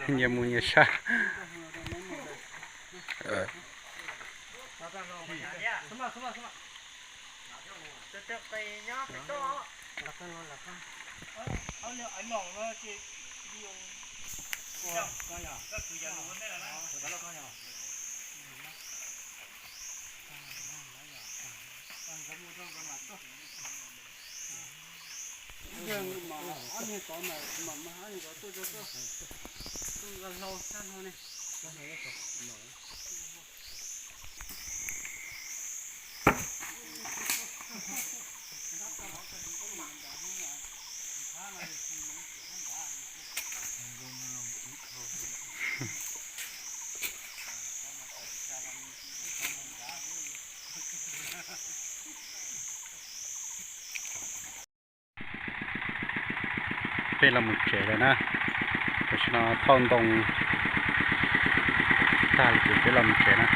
Nyias mus nyias sab. Peb los mus tsev lawm na. Tam sim no thauj ntoo tag lawm ces peb los mus tsev na.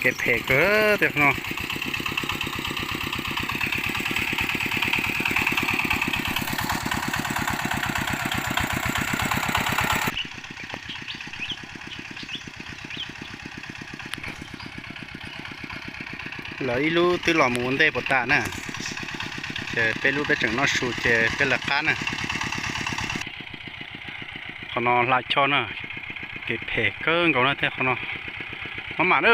Kev phem kawg tej no. Lawv ib lub twb los mus ua ntej puas tas na, ces peb lub peb tseem noj su ces peb lawv qab na. Qhov no hla choj na, kev phem kawg nkaus na tej qhov no, maj mam na.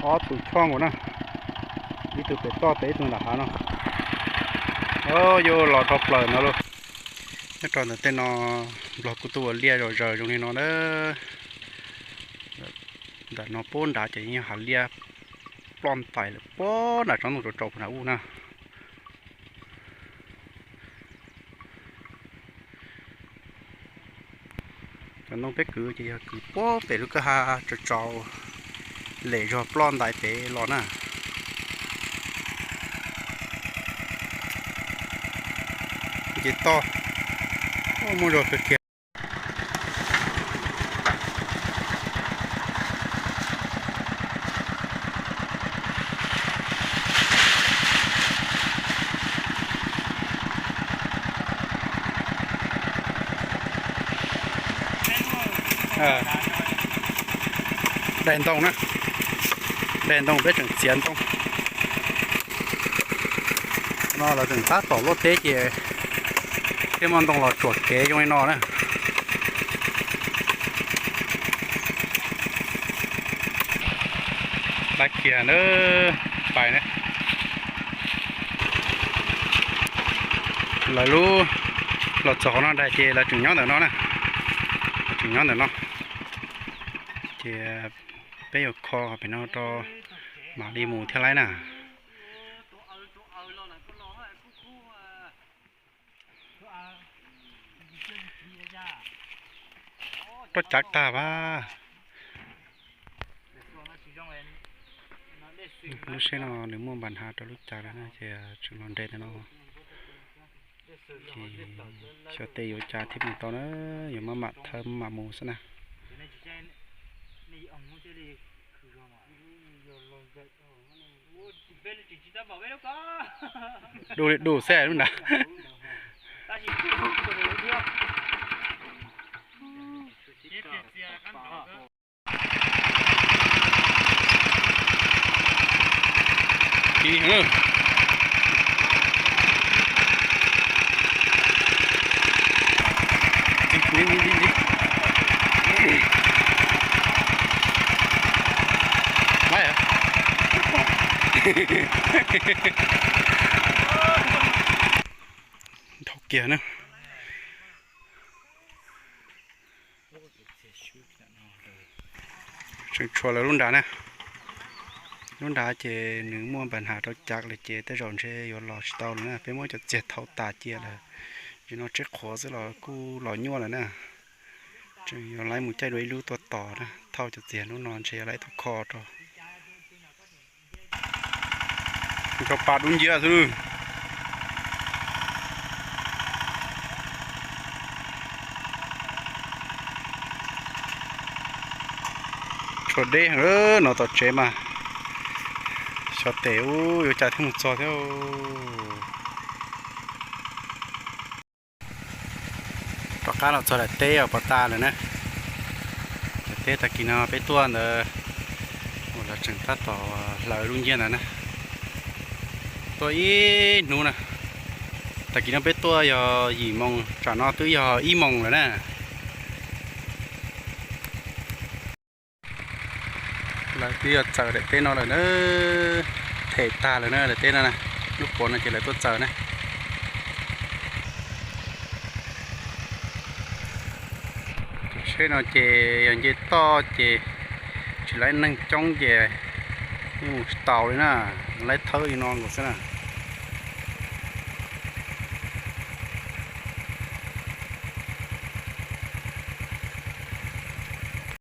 Ob tug choj nkaus na, ib tug pem toj pem ib tug nram hav no. Yuav los dhau plaws no lauj. Nyob rau ntawm tej no nplog kuj tuaj ua liaj zom zaws zoo li no na. Ntawm no puag nrad ces yeej hav liaj ploj ntais lawm puag nram tsob ntoo tsaus tsaus puag nram ub na. Cov ntoo peb kwv ces yog kwv puag pem lub kwj ha tsaus tsaus lem zog ploj ntais pem los na. Ces toj muaj zog kawg kiag. Daim ntoo na, daim ntoo peb tseem txiav ntoo. No lawv tseem tab tom luaj teb ces thiaj muaj ntoo los tsuam kev zoo li no na. Lawv kiag na, pais na. Lawv lub los txog qhov no daig ces lawv tseem nyob ntawm no na, tseem nyob ntawm no. Ces peb yuav kho pem no rau mam li mus thiab lawm na. Roj cav tag vas. Lub seb no nws muaj npas hnav rau lub cav lawm na ces tseem los nres ntawm no. Ces xyov tej yuav cas thiaj mus tau na, yuav maj mam thawb maj mam mus xwb na. Du li du xwb lub nrad. Kiv heev, Dhau kiag na. Tseem tshuav lawv lub nrad na. Lub nrad ces nws muaj npa nham rau cav lawm ces tej zaum ntshe yuav los tsis tau lawm na. Peb muab cov txiag thau tas cia lawm. Nim no tseb qhuav xwb los kuj los nyuaj lawm na. Tseem yuav laib mus caij dua ib lub tuaj tos na. Thauj cov txiag lub no ntshe yuav laib tuaj kho rau. Cov pa dub nciab xwb. Tshuav deb heev no tom tsev mas. Xyov tes ub yuav cas thiaj mus txog thiab. Rov qab los txog daim teb uas pov tas lawm na. Daim teb tag kis no peb tuaj ntawd, uas lawv tseem tab tom hlawv lub nciab ntawd na. Tuaj ib hnub na. Tag kis no peb tuaj yog yim moos, tsam no twb yog ib moos lawm na. Lawv twb yuav txawm daim teb no lawm na. Them tag lawm na daim teb no na. Lub puav no ces lawv tuaj txawm na. Tus tsheb no ces yog nce toj ces tsis laib neeg coob ces yeej mus tsis taus li na. Laib thawb li no nkaus xwb na.